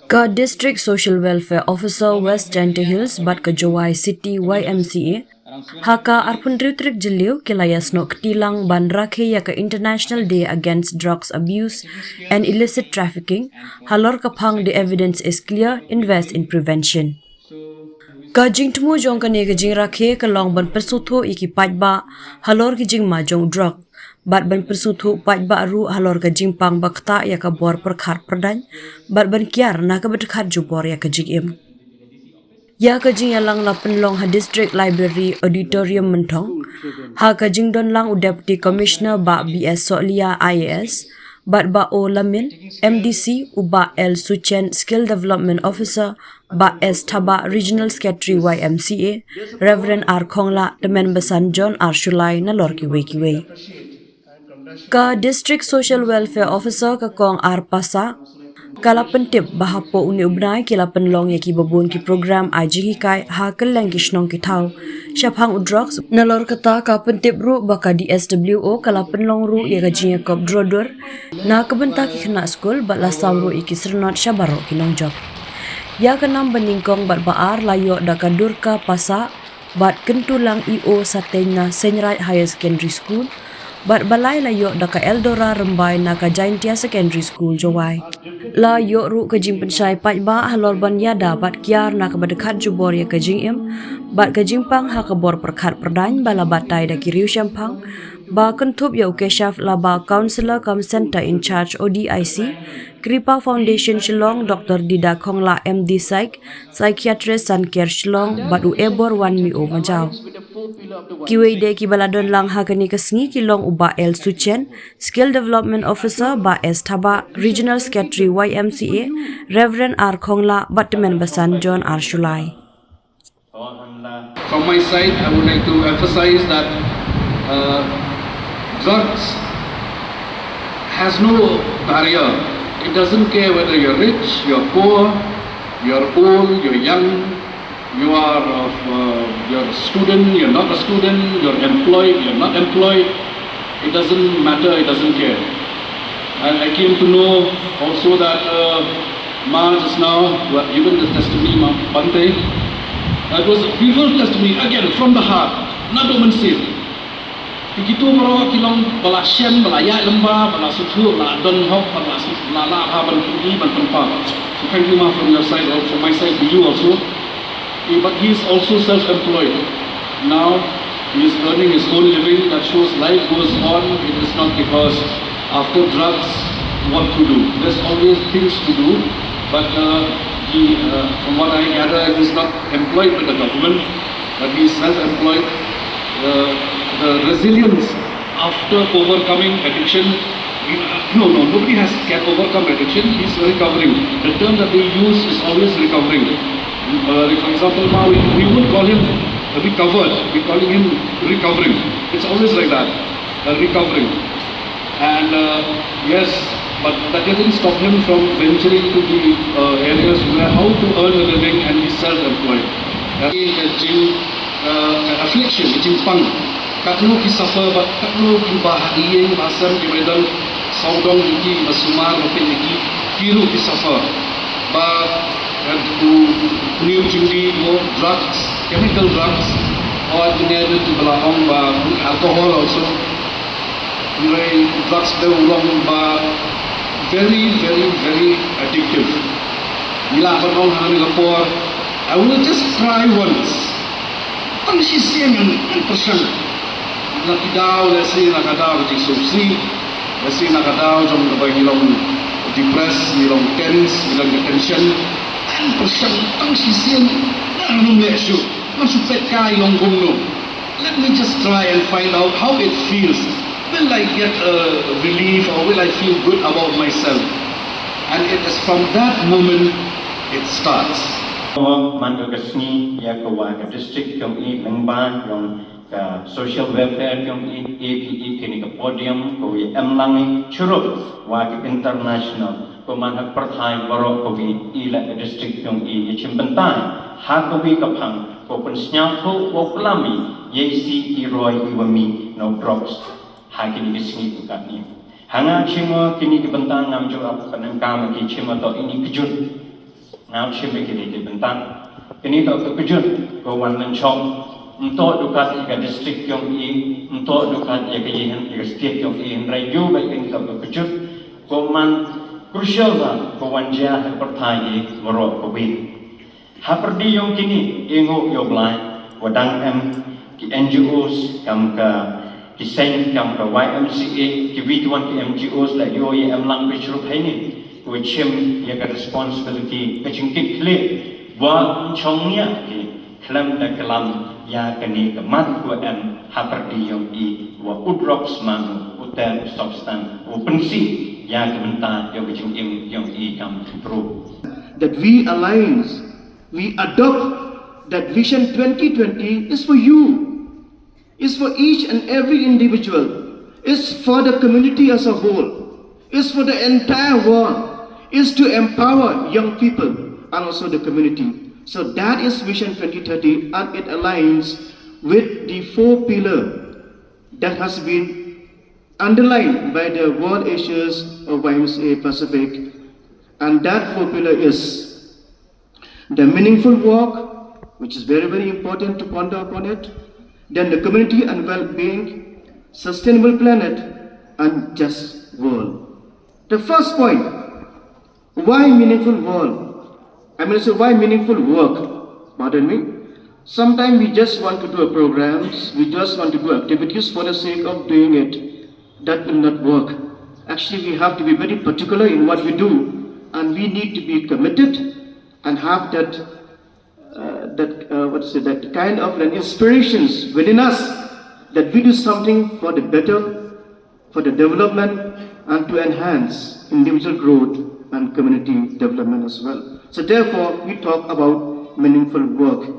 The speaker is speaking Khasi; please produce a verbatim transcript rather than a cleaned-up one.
Ka District Social Welfare Officer West Jaintia Hills bad ka Jowai City Y M C A ha ka arphew hynriew tarik Jylliew ki la ïasnoh kti lang ban rakhe ïa ka International Day Against Drugs Abuse and Illicit Trafficking halor ka phang The Evidence Is Clear, Invest in Prevention. Ka jingthmu jong kane ka jingrakhe ka long ban pynsngewthuh ïa ki paidbah halor ki jingma jong u drok bad ban pynsngewthuh paidbah ruh halor ka jingpang ba ktah ïa ka bor pyrkhat pyrdaiñ bad ban kiar na kaba dkhot jubor ïa ka jingim. Ïa ka jingïalang la pynlong ha District Library Auditorium Mynthong ha ka jingdon lang u Deputy Commissioner Bah B S Sohliya I A S bad Bah O Lamin, M D C, u Bah L Suchen, Skill Development Officer, Bah S Thabah, Regional Secretary Y M C A, Reverend R Khonglah, Tymmen Basan John R Shullai, nalor kiwei kiwei. Ka District Social Welfare Officer ka Kong R Passah ka la pyntip ba hapoh une u bnai ki la pynlong ïa kiba bun ki program ai jinghikai ha kylleng ki shnong ki thaw shaphang u drugs. Nalor kata ka pyntip ruh ba ka D S W O ka la pynlong ruh ïa ka jingïakop draw dur na ka bynta ki khynnah skul bad la sam ruh ïa ki syrnod sha baroh ki nongjop. Ïa ka nam ba nyngkong bad ba ar la ïoh da ka Durga Passah bad Kyntulang E O Sateiñ na Seiñraij Higher Secondary School bad ba lai la ïoh da ka Eldora Rymbai na ka Jaintia Secondary School, Jowai. La ïoh ruh ka jingpynshai paidbah halor ban ïada bad kiar na kaba dkhot jubor ïa ka jingim bad ka jingpang ha ka bor pyrkhat pyrdaiñ ba la batai da ki riewshemphang ba kynthup ïa u Keshav Labah, Counsellor cum Centre in Charge O D I C, Kripa Foundation Shillong, Doctor Dida Khonglah, M D Psych, Psychiatrist Sankar Shillong bad u Ebor Wanmih Majaw. Kiwei de kiba la don lang ha kane ka sngi ki long u Bah L Suchen, Skill Development Officer, Bah S Thabah, Regional Secretary Y M C A, Reverend R Khonglah bad Tymmen Basan John R Shullai. From my side, I would like to emphasize that uh, drugs has no barrier. It doesn't care whether you're rich, you're poor, you're old, you're young, you are of, uh, you're a student, you're not a student, you're employed, you're not employed. It doesn't matter, it doesn't care. I, I came to know also that uh, Ma just now, who had given this testimony, Ma Bante, that was a beautiful testimony, again, from the heart, not woman said. Ki kito baroh ki long ba la shem, ba la ïaid lyngba, ba la sngewthuh, ba la don hok, ba la sngewthuh, ba la lah ban pynïaid ban pynpaw. So thank you, Ma, from your side, or from my side to you also. Eh, but he is also self-employed. Now he is earning his own living. That shows life goes on. It is not because after drugs what to do. There's always things to do. But uh, he, uh, from what I gather, he is not employed by the government, but he is self-employed. Uh, the resilience after overcoming addiction, no, no, nobody has can overcome addiction. He's recovering. The term that they use is always recovering. Uh, like for example, now we, we won't call him recovered. We're calling him recovering. It's always like that, uh, recovering. And uh, yes, but that didn't stop him from venturing to the uh, areas where how to earn a living and be self-employed. That is the jing, uh, affliction, jingpang. Katno ki suffer, ba katno ki ba ha ïing ba sem ki ba don sawdong ki ba sumar ba pin ki ki ruh ki suffer. Ba u new jingdi mo drugs, chemical drugs, or ki ne ki ba la ong ba alcohol also. Hynrei drugs de u long ba very, very, very addictive. Ngi lah ban ong ha kane ka por, I will just try once. Tang shisien ngan pyrshang. Na ki daw lehse na ka daw ka jingsngewsih, lehse na ka daw jong kaba ngi long depressed, ngi long tense, ngi long ka tension. Ngan pyrshang tang shisien, ngan ym leh shuh, ngan shu peit kai long kumno. Let me just try and find out how it feels. Will I get a relief or will I feel good about myself? And it is from that moment it starts. Man ka sngi ïa ka wa ka district jong i lyngba jong ka social welfare jong i, A P E kini ka podium ko i em lang i churup wa ka international ko man ha pyrthai baroh ko i i la ka district jong i i chim bentai ha ko i ka phang ko pynsñiawthooh wa u klam i, yei si i roi i wa mih na u drugs ha kini ki sngi ki katni. Ha nga chim mo kini ki bynta ngam ju ap ka nang kam ki chim to ini kejut. Ngam chim kini ki bynta. Kini to ka kejut ko wan nang chong. Nto dukat ïa ka district yong i, nto dukat ïa ka yihan ïa ka state yong i, hynrei yu ba kini to ka kejut. Ko man crucial ba ko wan jia ha ka pyrthai i maro ko wi. Ha pyrdi yong kini i nguh ïa u Blai, wa dang em ki N G Os kam ka ki seng kam ka Y M C A, ki wi tuan ki N G Os la ïoh ïa em lang phi chrup haini, wa chim ïa ka responsibility ka jingkit khlieh, wa chong ïa ki khlem da klam ïa kani ka mat wa em ha pyrdi yong i, wa u drok sman u ter u substance u pensi ïa ka bynta yong ka jingim yong i kam ki bru. That we alliance, we adopt that Vision twenty twenty is for you, is for each and every individual, is for the community as a whole, is for the entire world, is to empower young people and also the community. So that is Vision twenty thirty, and it aligns with the four pillar that has been underlined by the World Asia of Y M C A Pacific, and that four pillar is the meaningful work, which is very, very important to ponder upon it, then the community and well-being, sustainable planet, and just world. The first point, why meaningful work? I mean, so why meaningful work? Pardon me. Sometimes we just want to do a programs, we just want to do activities for the sake of doing it. That will not work. Actually, we have to be very particular in what we do, and we need to be committed and have that uh, that uh, what is it, that kind of an inspirations within us, that we do something for the better, for the development, and to enhance individual growth and community development as well. So therefore, we talk about meaningful work.